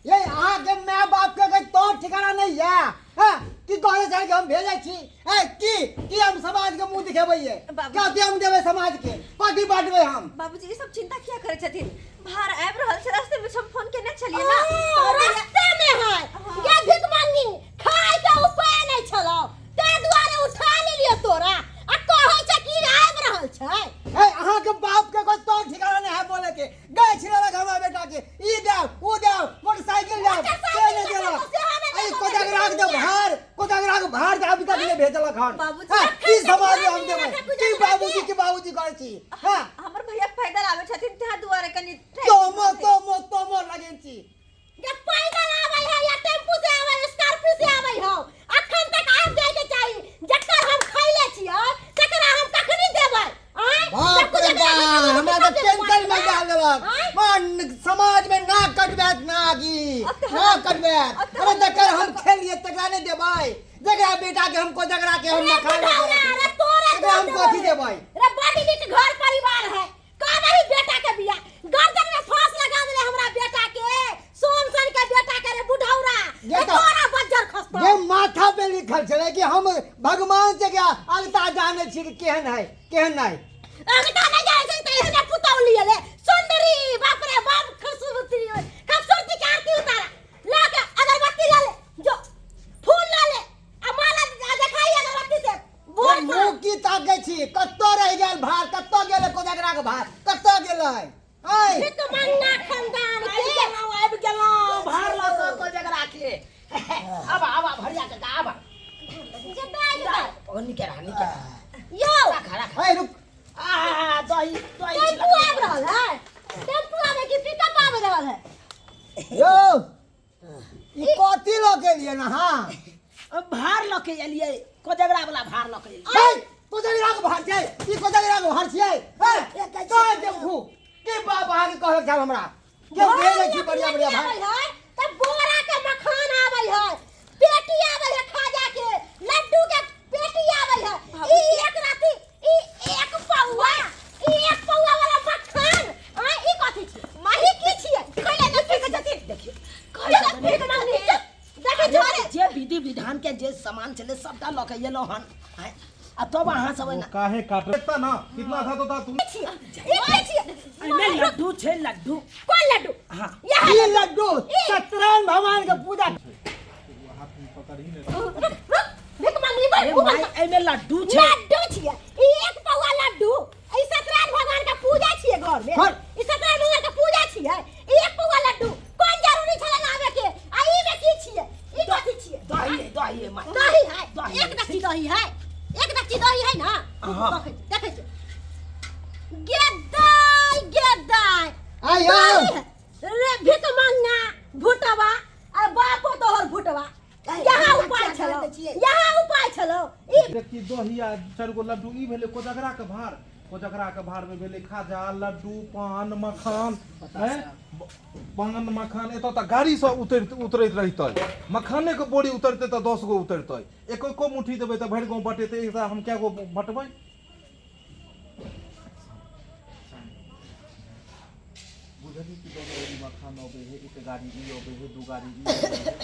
ये अहाँके माय बाप के कोई तौर ठिकाना नहीं है हाँ? की कहै छै कि हम भेजै छी ए की की हम समाज के मुंह दिखेबै ये बाबूजी। कथी हम देबै समाज के कथी बांटबै हम बाबूजी ई सब चिंता किया करै छथिन भार आबि रहल छै रास्ते में हम फोन केने छलियै ना ओ, रास्ते में है ये भीख मंगी खाय के उपाय नहीं छलो ते दुआरे उठा लेलियो तोरा आ कहै छै कि आबि रहल छै ए अहाँ के बाप के कोई तौर ठिकाना नहीं है बोले के गए छिलक हमरा बेटा के ई देव ऊ देव मोटरसाइकिल देव से नहीं देलक ए कोजागरा के देव भार कोजागरा के भार के अभी तक नहीं भेजलक हन बाबूजी, हाँ, की समाज में हम अखन देबै तक की बाबूजी की बाबूजी करै छी हां हमर भैया पैदल आबै छथिन तें दुआरे कनि तोमो तोमो तोमो लगेन छी जे पैदल आबै है या टेम्पू से आबै है स्कॉर्पियो से आबै हो अखन तक आबि जाय के चाही जकर हम खैले छियै तकरा हम कखनी देबै आँय? बाप रे बाप हमरा तऽ टेंशन में डाल देलक मन समाज में ना कटबैत ना आगी ना कटबैत अरे जकर हम खेलिए तकरा नहीं देबै जकरा बेटा के हम कोजगरा के हम रे मखान बुढ़ौरा, रे तोरे तकरा हम दूध कथी देबै। देबै रे बड़ी नीक घर परिवार है का नहीं बेटा के बिया गर्दन में फांस लगा देले हमरा बेटा के सोन सन के बेटा के रे बुढ़ौरा ये रे तो- तोरा बज्जर खसतो जे माथा पे लिखल छलै कि हम भगवान से क्या अगता जाने छी कि केहन है केहन नहीं अगता नहीं जाए छै त एहने पुतौ लिए ले सुंदरी बाप रे बाप खूबसूरती खूबसूरती के आरती उतारा ला के अगरबत्ती ला ले जो फूल ला ले आ माला देखाई अगरबत्ती से बोल मुँह की ताकै छी कतऽ रहि गेल भार कतऽ गेलै कोजगरा के भार कतऽ गेलै आय भिख मंगा खानदान आबि के गेलहुँ आबि गेलहुँ भार लऽ कऽ कोजगरा के आबा आबा भरिया काका आबा जताय जताय ओ निके रह निके रह यो राख राख आय रुक आ दही दही टेम्पू आबि रहल है टेम्पू आबे कि पिकअप आबि रहल है यौ ई कथी लऽ के एलियै ने अहाँ भार लऽ के एलियै कोजगरा वाला भार लऽ के एलियै हे कोजगरा के भार छै ई कोजगरा के भार छियै हे कह टेम्पू के बाप अहाँके कहलक छल हमरा के भेजै छी बढ़िया बढ़िया भार है तब बोरा के मखान आबै है पेटी आबै है खाजा के लड्डू के पेटी आबै है ई एक राती ई एक पौआ ई एक पौआ वाला मखान आ ई कथी छी माही की छियै कहले ने फेंक छथिन देखियौ कहले ने फेंक मांगनी देखै छोरे जे विधि विधान के जे सामान छलै सबटा लऽ के एलहुँ हन आँय, आ तब अहाँ सब वो एना काहे काट देखता ना कितना था तो था तुम छियै ई की छियै एहिमे लड्डू छै लड्डू कोन लड्डू हाँ यहाँ ई लड्डू सत्यनारायण भगवान के पूजा हाथ में पकड़ ही नहीं रुक रुक भीख मंगनी अरे बड़ माय एहिमे लड्डू छै लड्डू छियै ई एक पौआ लड्डू ई सत्यनारायण भगवान के पूजा छियै घर में हर। ई सत्यनारायण भगवान के पूजा छियै ई एक पौआ लड्डू कोन जरूरी छलै लाबे के आ ई में की छियै ई कथी छियै दही है दही है माय दही है दही एक डक्ची दही है एक डक्ची दही है ना हाँ। देखै देखै छियै गेदाय गेदाय आइ यौ दही है। रे भीख मंगा भुटवा आ बापो तोहर भुटवा यहाँ उपाय छलो यहाँ उपाय छलो ई देखी दही आ चारि गो लड्डू ई भेलै कोजगरा के भार कोजगरा के भार में भेलै खाजा लड्डू पान मखान हैं पान मखान एतऽ तऽ गाड़ी से उतर उतरैत रहितै मखाने के बोरी उतरतै तऽ 10 गो उतरतै एको एको मुट्ठी देबै तऽ भरि गाँव बटेतै एक हम कए गो बटबै बुझली कि दस गाड़ी मखान अबै है एक गाड़ी ई अबै है दू गाड़ी ई अबै है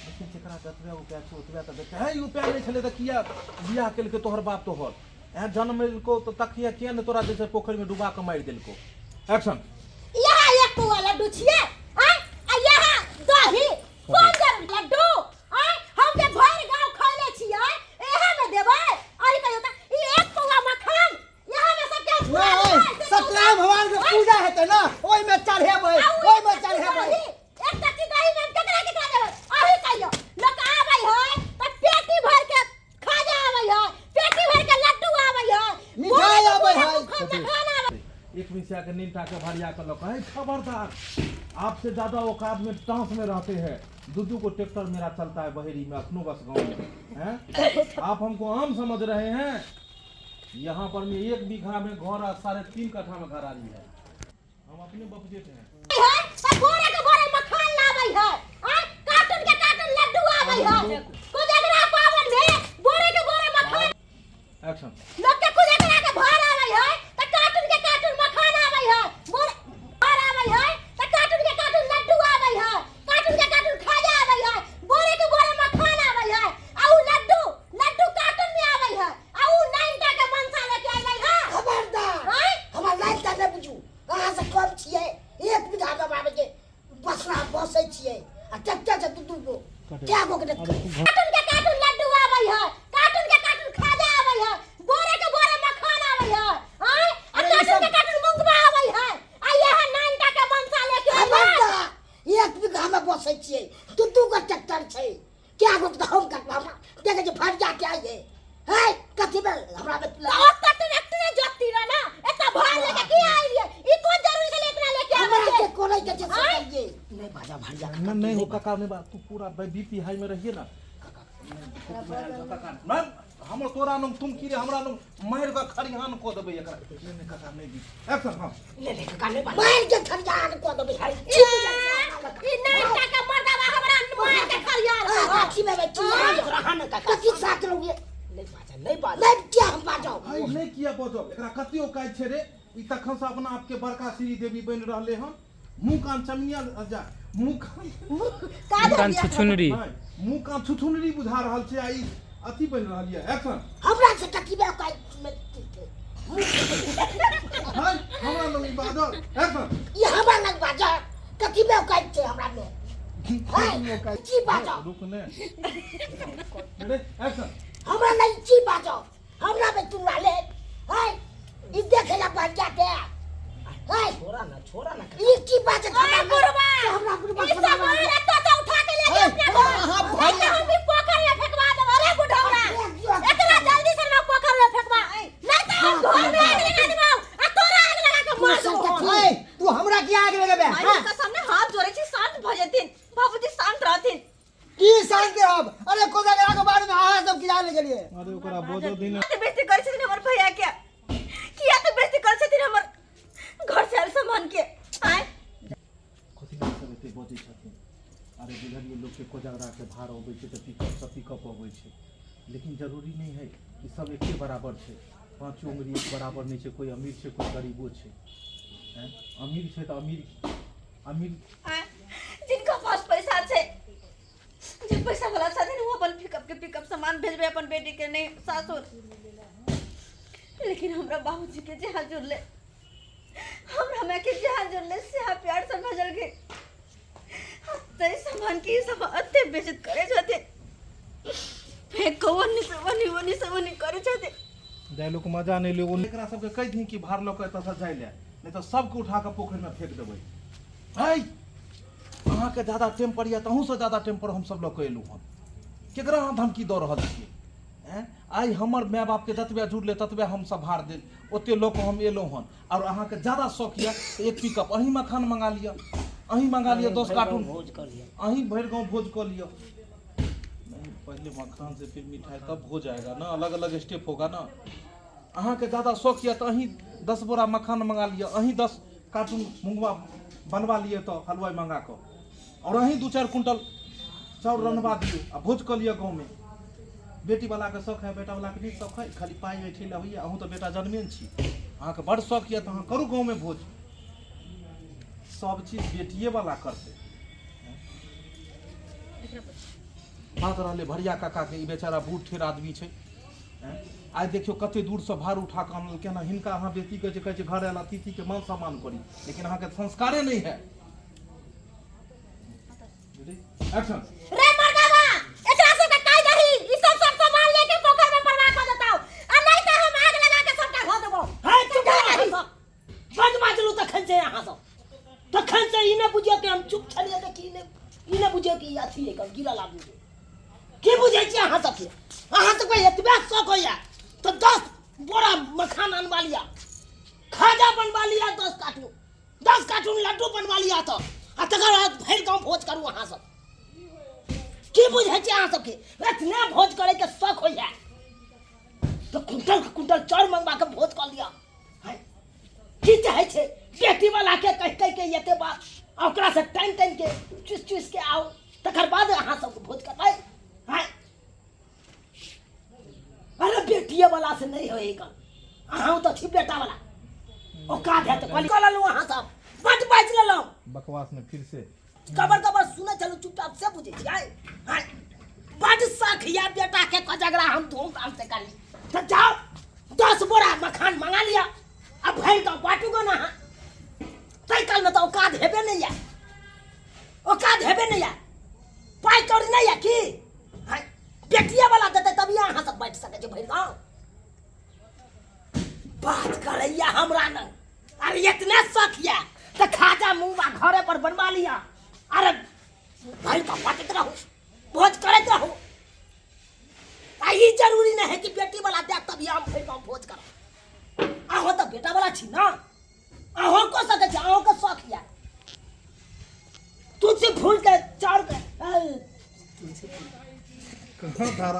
लेकिन जकरा जतबे उपाय छै ओतबे तऽ देखते है उपाय नहि छलै तऽ किया बियाह केलकै तोहर बाप तोहर एहन जन्म एलको तऽ तखिया किया नहि तोरा जे छै पोखरिमे डुबा कऽ मारि देलको एक्शन यहाँ एक पौआ लड्डू छियै आँय आ यहाँ दही कोन जरूरी लड्डू आँय हम जे भरि गाँव खैले छियै एहे में देबै अरे कहियो तऽ ई एक पौआ मखान यहाँ में सबके हम फुरा नहीं देबै, से सत्यनारायण भगवान के पूजा हेतै ना ओहिमे चढ़ेबै आ उ ओहिमे एक डक्ची चढ़ेबै दही, एक डक्ची दही में हम केकरा केकरा देबै अही कहियो लोक आबै है तऽ पेटी भरि के खाजा आबै है पेटी भरि के लड्डू आबै है मिठाई आबै है। मखान आबै एक मिसिया के नींटा के भरिया के लऽ के खबरदार आपसे ज्यादा औकात में टांस में रहते हैं दू दू को ट्रैक्टर मेरा चलता है बहेरी में अखनो बस गांव में हैं आप हमको आम समझ रहे हैं यहाँ पर में एक बीघा में घर और 3.5 कट्ठा में घर आ रही है हम अपने बपजेट हैं है त बोरे के बोरे मखान लाबै है आ कार्टून के कार्टून लड्डू आबै है कोजगरा पावन में बोरे के बोरे मखान एक्शन लोग के कोजगरा के भार आबै है त कार्टून के कार्टून मखान आबै है बोरे भार आबै है त कार्टून के कार्टून लड्डू आबै है कार्टून के कार्टून छियै आ ट्रैक्टर छै दू दू गो कए गो के देखबै कार्टून के कार्टून लड्डू आबै है कार्टून के कार्टून खाजा आबै है बोरे के बोरे मखान आबै है आय आ अरे ई कार्टून सब- के कार्टून मुंगबा आबै है आ यह नानटा के बनसा लेके हमर अइबै तऽ एक बीघा मे बसै छियै दू दू गो ट्रैक्टर छै कए गो के तऽ हम कटबा हमरा देखै छियै भरिया के आइए है कथी में हमरा में तो ओत्ता ट्रैक्टर जोती रह ना एता भार लेके की आइलिए ई कोन जरूरी छलै इतना लेके आबै हमरा के के कोनै के छै से आँय? करियै नहीं बाजा भरिया नहीं नहीं हो काका नहीं बात तू पूरा बीपी हाई में रहिए ना काका ना हमर तोरा नुम तुम की रे हमरा नुम मारि कऽ खरिहान कऽ देबै एकरा नहीं नहीं काका नहीं दी एक्शन हाँ ले ले काका नहीं बाजा मारि के खरियान कऽ देबै है ई ई नानटा के मर्दावा हमरा मार के खरियार गाछी में बैठी रहा ना काका कथी साथ रहुए नहीं बाजा नहीं बाजा नहीं किया हम बाजाओ हाय नहीं किया बजब एकरा कते औकात छै रे ई तखन से अपना आपके बड़का श्री देवी बनि रहले हन मुंह कान चमिया जा मुंह कान का कान छुछुनरी नहि मुंह कान छुछुनरी बुझा रहल छै आ ई अथी बनि रहल यऽ एक्शन हमरा से कथी में औकात में हाय हमरा लग ई बाजल एक्शन ई हमरा लग बाजा कथी में औकात छै हमरा में हाय की बाजाओ रुक ने रे एक्शन हमरा नहीं की बाजाओ हमरा में तू वाले हाय ई देखे ला बढ़ जाते हाय छोड़ा ना छोड़ा ना ई की बात है ओए बुढ़वा हमरा बुढ़वा ई सब मार एतो से उठा के लेके अपना घर अहाँ नहीं तो हम भी पोखर में फेंकवा देब अरे बुढ़ौरा एकरा जल्दी से ना पोखर में फेंकवा नहीं तो हम घर में आग लगा देबौ आ तोरा आग लगा के मार देबौ ए, तू हमरा किया आग लगेबे भाई हाँ? हुनका सामने हाथ जोड़े छी शांत भऽ जेथिन बाबूजी शांत रहथिन की शांत रहब अरे कोजागरा के बारे में अहाँ सब किया ले गेलिए अरे ओकरा बोझो दिन तऽ बेइज्जती करै छथिन हमर भैया के किया तऽ बेइज्जती करै छथिन हमर घर से आयल सामान के आँय कथी लए सब एते बजै छथिन अरे बुझलियै लोकके कोजगराके भार अबै छै तऽ पिकअपसँ पिकअप अबै छै लेकिन जरूरी नहि है कि सब एके बराबर छै पाँचो उंगरी एक बराबर नहि छै कोइ अमीर छै कोइ गरीबो छै आँय अमीर छै तऽ अमीर अमीर आँय जिनका पास पैसा छै जे पैसा वाला छथिन ओ अपन पिकअप के पिकअप सामान भेजबै अपन बेटी के नहि सासुर लेकिन हमरा बाबूजी के जहाँ जुड़ले हमरा माय के जहाँ जुड़ले से प्यार से भेजल के तै सामान के सब अते बेइज्जत करे छथिन फेंक कऽ ओन्नी से ओन्नी ओन्नी से ओन्नी करे छथिन जाय लोक मजा नहि ले एकरा सबके कहि दही कि भार लऽ कऽ एतऽसँ जाय लए नहि तऽ सबके उठा कऽ पोखरिमे फेंक देबै है अहाँके ज्यादा टेम्पर यऽ तहूँसँ ज्यादा टेम्पर हमसब लऽ कऽ एलहुँ हन केकरा अहाँ धमकी दऽ रहल छियै आँय आइ हमर माय बापके जतबे जुड़लै ततबे हमसब भार देल ओते लऽ कऽ हम एलहुँ हन आओर अहाँके ज्यादा शौक यऽ तऽ एक पिकअप अहीं मखान मंगा लिअ अहीं मंगा लिअ 10 कार्टून भोज कर लिया अहीं भरि गाँव भोज कऽ लिअ नहीं पहले मखान से फिर मिठाई तब हो जाएगा ना अलग अलग स्टेप होगा ना अहाँके ज्यादा शौक यऽ तऽ अहीं 10 बोरा मखान मंगा लिअ अहीं 10 कार्टून मुंगवा बनवा लिअ तऽ हलवाइ मंगा कऽ आओर अहीं 2-4 क्विंटल चाउर रन्हवा दियौ आ भोज कऽ लिअ गाँवमे बेटी वाला के शौक है बेटा वाला के नहीं शौक है खाली पाइ ऐठे लए होइए अहूँ तऽ बेटा जन्मे ने छी अहाँके बड़ शौक यऽ तऽ अहाँ करू गाँवमे भोज सब चीज बेटिए वाला करतै बात रहलै भरिया काकाके ई बेचारा बूढ़ ठेर आदमी छै आइ देखियौ कते दूरसँ भार उठा कऽ आनलकै हन हिनका अहाँ बेटी कहै छै कहै छै घर आयल अतिथिके मान सम्मान करी लेकिन अहाँके संस्कारे नहि है एक्शन रे मर्दावा एकरा सब के काई दही ई सब सब सामान लेके पोखर में परवा क देताऊ आ नहीं त हम आग लगा के सबटा धो देबो हे चुप रह अहाँ सब बड बाजलू तखन से अहाँ सब तखन से ई नहि बुझियौ कि हम चुप छलियै तऽ की नहि ई नहि बुझियौ कि ई अथी है गिरल आदमी छै। की बुझै छियै अहाँ सबके अहाँ सबके एतबे शौक होइए तऽ 10 बोरा मखान अनवा लिअ खाजा बनवा लिअ 10 कार्टून 10 कार्टून लड्डू बनवा लिअ तऽ आ तकर बाद भरि गाँव भोज करू अहाँ सब की बुझै छियै अहाँ सबके एतने भोज करैके शौक होइए तऽ कुंटल के कुंटल चाउर मंगवा के भोज कऽ लिअ हैं? की चाहै छै बेटी वाला के कहि कहि के एते बात आ ओकरा से टानि टानि के चुसि चुसि के आउ तकर बाद अहाँ सबके भोज करबै हैं? अरे बेटिए वाला से नहीं होएगा अहाँ तऽ छी बेटा वाला औकात है तऽ कहली कऽ लेलहुँ अहाँ सब बड बाजि लेलहुँ बकवास में फिर से कबर कबर सुनै छलहुँ चुपचाप से बुझै छियै आँय बड शख यऽ बेटा के कोजगरा हम धूमधाम से करी तऽ जाओ 10 बोरा मखान मंगा लिअ आ भरि कऽ बाँटू गो ने अहाँ ताहि कालमे तऽ औकात हेबे नहि यऽ औकात हेबे नहीं है, पाई कौड़ी नहीं है की हाँ, बेटिया वाला देते तभी अहाँ सब बैठ सके छै भरि गाँव बात करैया हमरा न। अरे इतने शक या तऽ खाजा मुँह घरे पर बनवा लिया, अरे भरि कऽ बाँटैत रहू, भोज करैत रहू। आ ई जरूरी नहीं है कि बेटी वाला दे तभी हम भरि गाँव भोज करब। अहाँ तऽ बेटा वाला छी ना, अहाँ कऽ सकै छी, अहाँके शौक या तुलसी फूल के चाउर के तुलसी फूल कहाँ धारा।